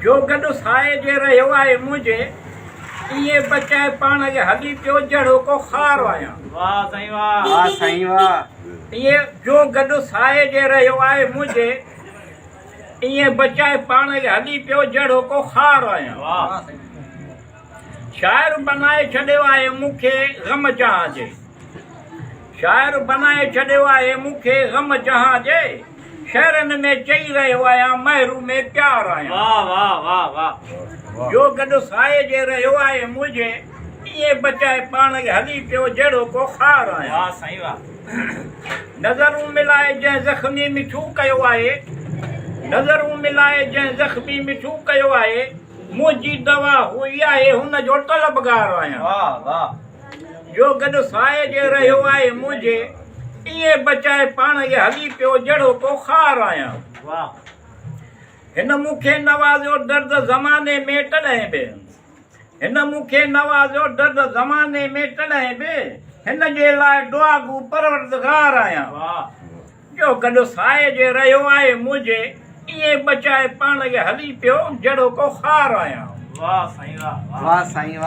جو گڏ سائي جي رهيو آهي منهنجي، ائين بچائي پاڻ کي هلي پيو جهڙو ڪو خار آهيان. واه سائين واه. واه سائين واه. ائين جو گڏ سائي جي رهيو آهي منهنجي، ائين بچائي پاڻ کي هلي پيو جهڙو ڪو خار آهيان. واه. شاعر بنائي ڇڏيو آهي مون کي غم جهان جي. شاعر بنائي ڇڏيو آهي مون کي غم جهان جي. شعرن ۾ چئي رهيو آهيان محروم پيار آهيان. واه واه واه واه. جو گڏ سائي جي رهيو آهي منهنجي، ائين بچائي پاڻ کي هلي پيو جهڙو ڪو خار آهيان. واه سائين واه. نظرون ملائي جنهن زخمي مٺو ڪيو آهي، نظرون ملائي جنهن زخمي مٺو ڪيو آهي، منهنجي دوا هوء آهي هن جو طلبگار آهيان. واه واه. جو گڏ سائي جي رهيو آهي منهنجي، ائين بچائي پاڻ کي هلي پيو جهڙو ڪو خار آهيان. واه. هن مون کي نوازيو درد زماني ۾ تڏهن به، هن مون کي نوازيو درد زماني ۾ تڏهن به، هن جي لاء دعاگو پروردگار آهيان. واه. جو گڏ سائي جي رهيو آهي منهنجي، ائين بچائي پاڻ کي هلي پيو جهڙو ڪو خار آهيان. واه سائين واه. واه سائين واه.